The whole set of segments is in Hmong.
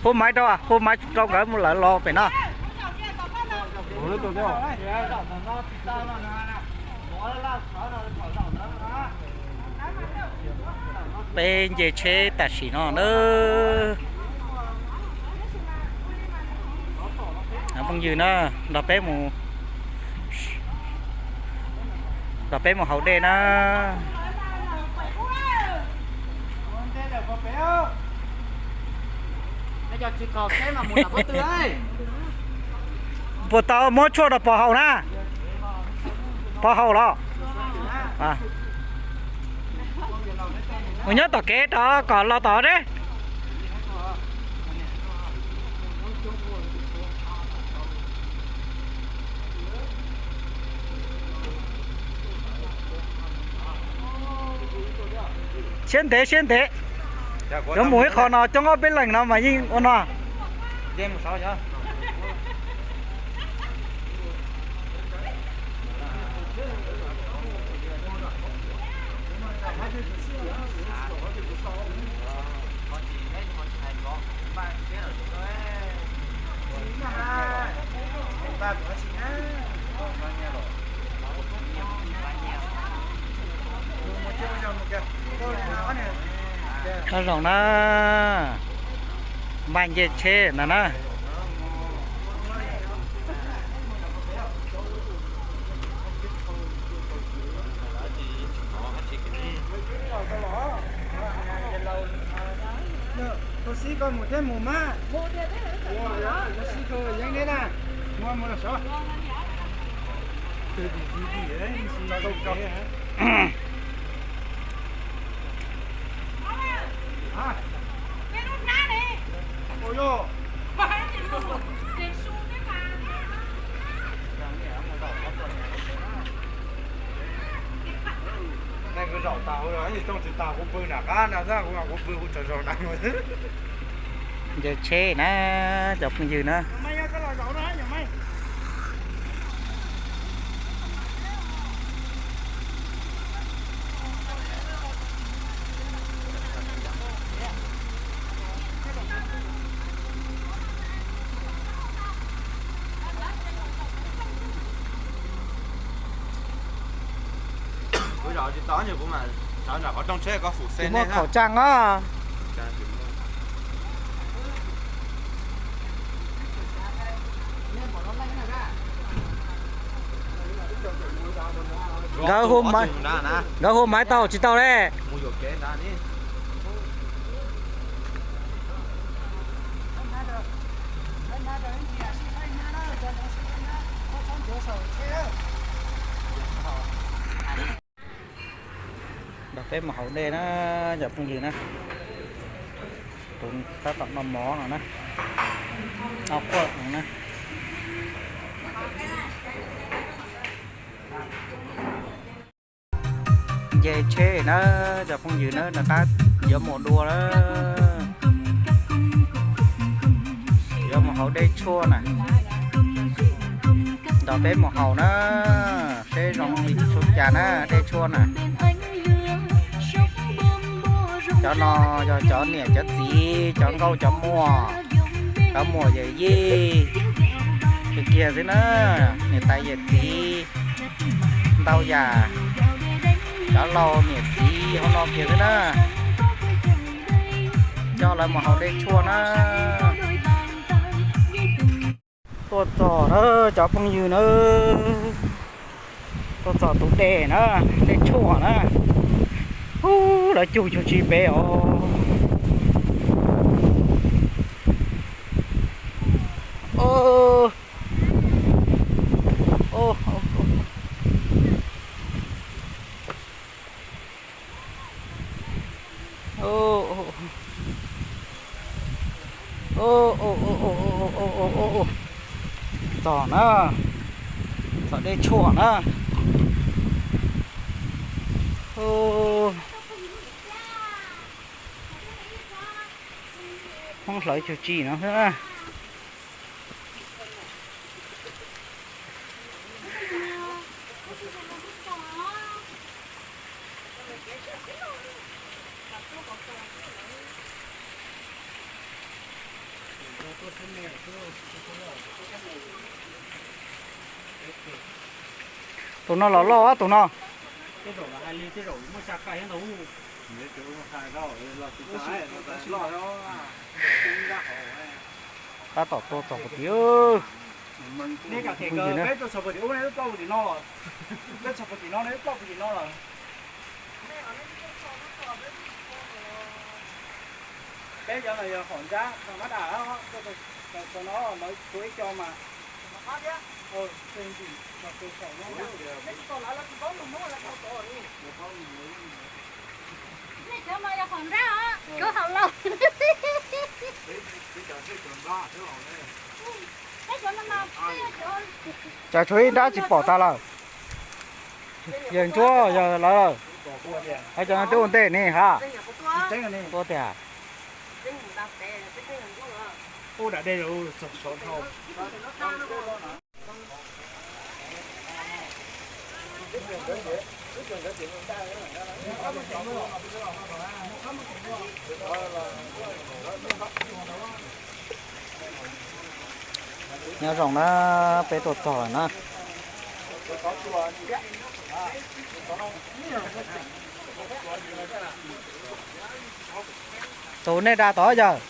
Hu maiv rau, hu maiv rau nkawd mus lawv los pem no. Peb nce tsheb tam sim no na. Phooj ywg na, nrog peb mus, nrog peb mus haus dej na. Puas tau muab tshuaj rau pog haus na? Pog haus los? Mus nyob tom kev rau kom los tom deb. Siab ntev siab ntev. Yuav mus ib qho no coob ob peb leeg no mas yeej ua no. Nyob zoo na, npaj nce tsheb ntag na. Tus xib koj mus thiab mus mas. Tus xib koj yeeb deb na. Mus mus los sov. Nce tsheb na, cov phooj ywg na. Kuv zaum tsis tau, kuv mam sawv nram qhov rooj tsheb koj fum xeb nej na. Khẩu trang á. Nkawd hu maiv tau tsis tau le. Nrog peb mus haus dej na, cov phooj ywg na. Tus tab tom noj mov no na, noj quaj no na. Nce tsheb na, cov phooj ywg na, nws qab yuav mus dua na. Yuav mus haus dej tshuaj na. Nrog peb mus haus na, seb zoo li cas na, dej tshuaj na. Cov no yog cov niam cov txiv, cov nkauj cov muam, cov muam yawm yij kiag kiag xwb na, niam tais yawm txiv ntau yam, cov laus niam txiv hauv no kiag xwb na, coj lawv mus haus dej tshuaj na. Tuaj txog na cov phooj ywg na, tuaj txog tus dej na, dej tshuaj na. Ub, lawv cug cug tsis pem os. Txog na, txog dej tshuaj na. Hmoob hlawv cug tsi no xwb na. Tus no los loj tus no. Tab tom tua txog puag tim. Nej kam them peb tuaj txog puag tim ub, nej twb ploj puag tim no los. Peb txog puag tim no, nej twb ploj puag tim no lawm. Peb cov no yog hom nrab, hom nrab dam, txog no lawv tua ib co mas. Nej cov no yog hom nrab os, cov hom laus. Peb cov no mas, peb cov Cas tshuav ib nrab tsis pom tas lawm. Yawg Ntsuab, yawg lawv, cov no twb ua ntej ne ha. Ua tiag. Nyob zoo na, peb tuaj txog lawm na. Tus nej da tod yawg,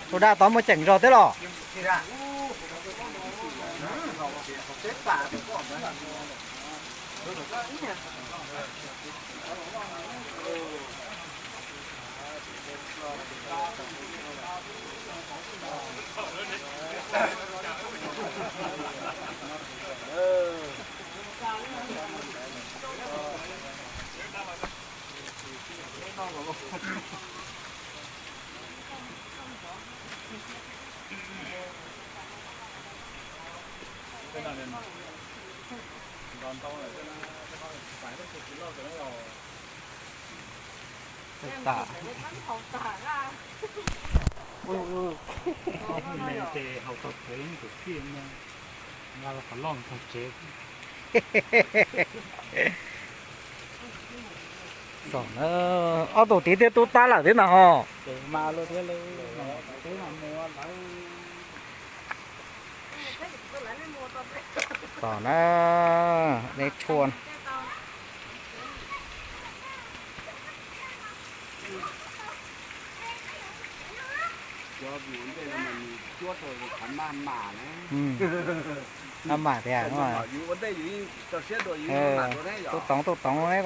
tus da tod muaj ceem zog thiab los? Ces haus tau pem tus tij no, nqa los qhov loj tag tsev. Ob tug tid twb tub tab lawm thiab ntag ho. Txog na, neb tshuaj. Maj mam tiag. Tub toov tub toov ne.